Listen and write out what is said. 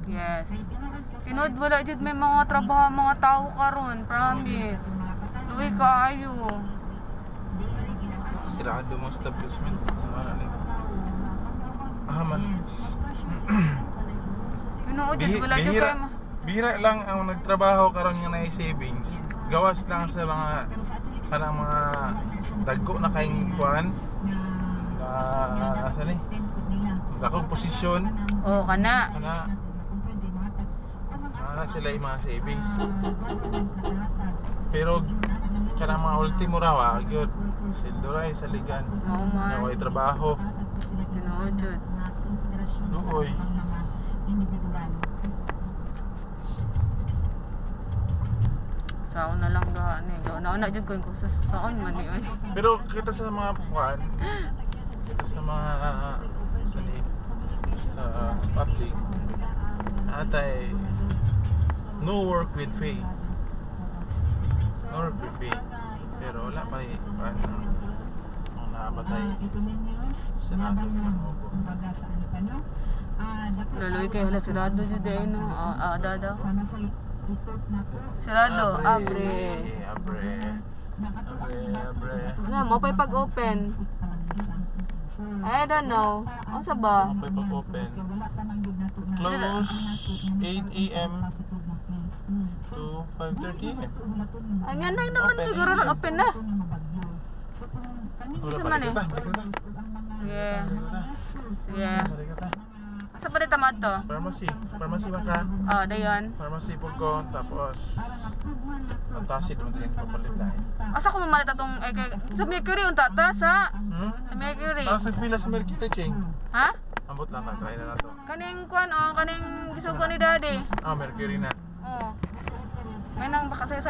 Yes. Tinuod, wala jud may mga trabaho mga tao karon, promise. Luoy kaayo. Sirado mga establishment. Sa ni. Ah, man. Tinuod jud, wala jud Bihira, kay bihira lang ang nagtrabaho karon nga naay savings. Gawas lang sa mga kanang mga dagko na kayong kuan na asa ni? Dakong posisyon. Oh, kana. Kana na sila yung mga savings. Pero kanang mga ultimo raw ah, gyud. Sweldo ra saligan. Mao man. Na way trabaho. Tinuod jud. Luoy. Saon na lang gani. Gauna-una jud ko yung kusa sa saon man ni oy. Pero kita sa mga kuan, kita sa mga sa, ni, sa public, atay no work with pay. No work with pay. Pero wala pa eh, kuan ang naabatay. Sarado yung mga obo. Laloy kay hala, sirado jud ay no. Ah, ah, dada. Sirado, abre. Abre. Abre, abre. Nga mo pa'y pag-open. I don't know. Unsa ba? Okay, pag-open. Close 8 a.m. to 5:30 a.m. Anya na naman Open siguro 8 a.m. open na. Wala Sa pa, man eh. balik ta, balik ta. Yeah. Balik ta. Yeah. Balik ta. Asa pa rin tama to? Pharmacy. Pharmacy man ka. Oh, dayon. Pharmacy po ko. Tapos, ang tasi doon din papalit na eh. Asa ko mamalit atong eh, kay, sa Mercury unta ta sa Hmm? sa Mercury. Tapos nagpila sa Mercury, Ching. Ha? Ambot lang ta, try na na to. Kaning kuan oh, kaning gisugo ni Daddy. Ah, Mercury na. Oh. May nang baka sayo